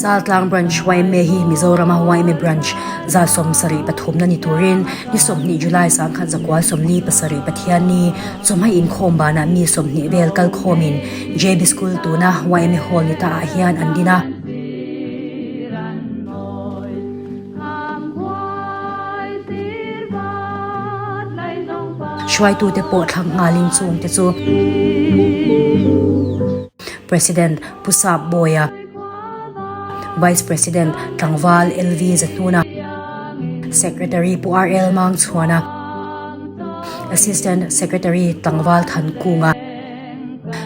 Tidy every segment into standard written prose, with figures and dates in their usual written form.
Chaltlang Branch yma hi Mizorama yma Branch 73 na ni turin ni 20 July 1947 Pathianni chawhma inkhawm banah mi 20 vel kal khawmin JB School tuna yma Hall ni ta ah hian an din a. Hruaitute pawh thlang nghalin chungte chu President Pu Sap Bawia, Vice President Tlangval LV Zahnuna, Secretary Pu RL Mangchhuana, Assistant Secretary Tlangval Thankunga,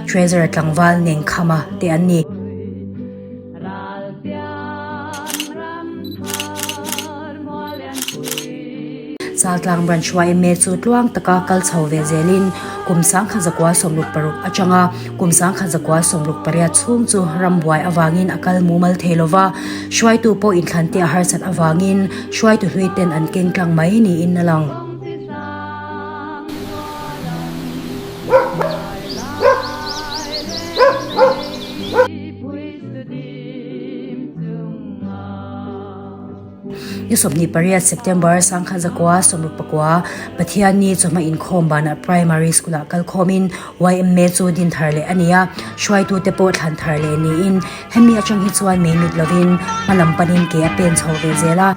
Treasurer Tlangval Nengkhama te an ni. Chaltlang Branch yma chu tluang taka kal chho ve zelin kum 1966 atanga kum 1968 chhung chu rambuai avangin a kal mumal thei lova, hruaitu pawh inthlan te a harsat avangin hruaitu hlui ten an keng tlang mai niin a lang. Ni 28 September 1964 Pathianni chawhma inkhawm banah Primary School-ah kal khawmin yma chu din thar leh a ni a, hruaitute pawh thlan thar leh niin hemi atang hi chuan mei mit lovin hma lam panin ke a pen chho ve zel a.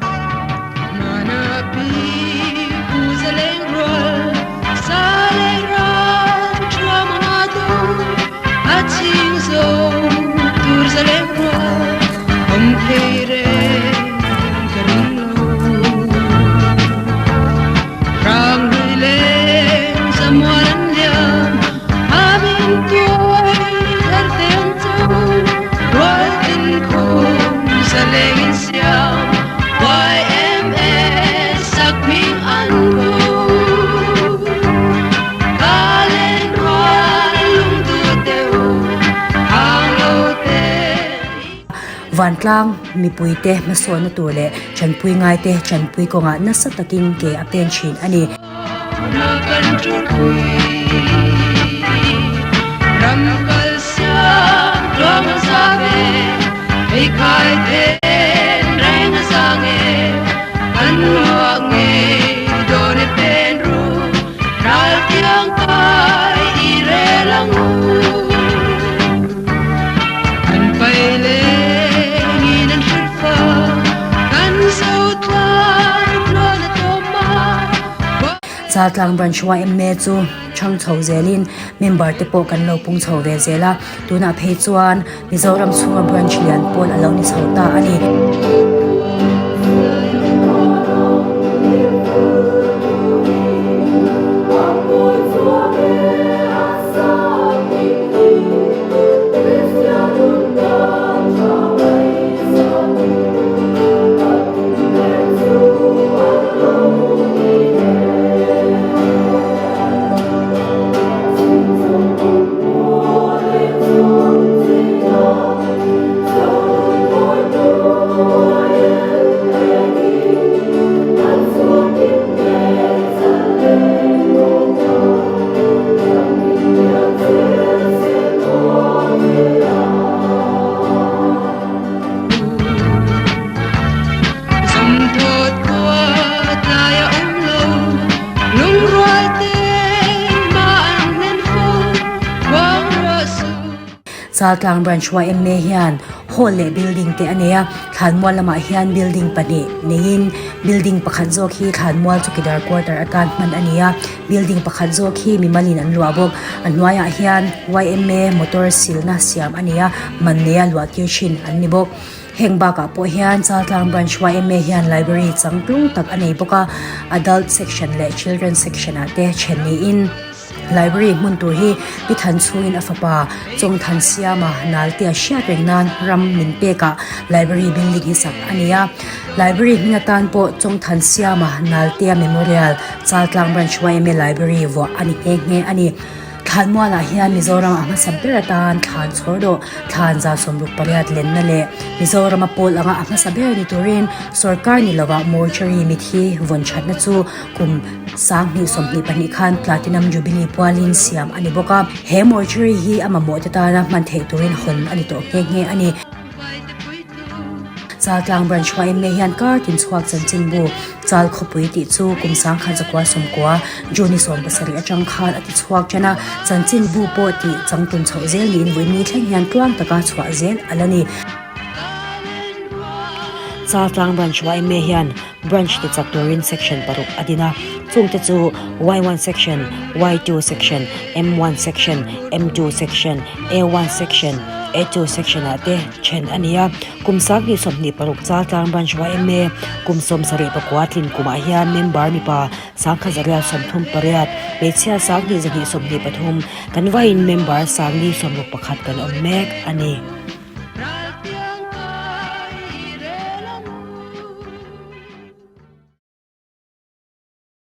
Vantlang mipuite hmasawnna tur leh chanpui ngaite chanpui kawngah nasa takin ke a pen thin a ni. Chaltlang Branch yma chu chhang chho zelin member te pawh kan lo pung chho ve zel a, tunah phei chuan Mizoram chhunga branch lian pawl a lo ni chho ta a ni. Chaltlang Branch yma hian hall leh building te a nei a, thlanmual lamah hian building pahnih neiin building pakhat zawk hi thlanmual chukidar quarter atan hman a ni a, building pakhat zawk hi mimalin an luah bawk. A hnuaiah hian yma motor silna siam a ni a, man neia luah tir thin an ni bawk. Heng bakah pawh hian Chaltlang Branch yma hian library changtlung tak a nei bawk a, adult section leh children section ah te then niin. Library hmun tur hi Pi Thanchhungin a fapa Chawngthansiama Naltea hriat reng nan ram min pekah Library building hi sak a ni a. Library hming atan pawh Chawngthansiama Naltea Memorial Chaltlang Branch yma Library vuah a ni nghe nghe a ni. Thlanmualah hian Mizoram a hmasa ber atan thlan chhawr dawh thlan 168 lenna leh Mizorama pawl anga a hmasa ber ni turin sorkar ni lovah mortuary mithi vawn thatna chu kum 2022 khan Platinum Jubilee pualin siam a ni bawk a. He mortuary hi a mamawh te tana hman theih turin hawn a ni tawh nghe nghe a ni. Chaltlang Branch yma hian kar tin chhuak chanchinbu Chal khawpui tih chu kum 1990 June 17 atang khan a ti chhuak ṭan a, chanchinbu pawh tih changtlun chhoh zel niin vawiin thleng hian tluang taka chhuah zel a la ni. Chaltlang Branch yma hian Branch ti chak turin Section paruk a din a, chungte chu Y1 Section, Y2 Section, M1 Section, M2 Section, A1 Section, A2 Section ah te then a ni a. Kum 2026 Chaltlang Branch yma kum 74 tlin kumah hian member mipa 1038, hmeichhia 2223 kan vaiin member 1061 kan awm mek a ni.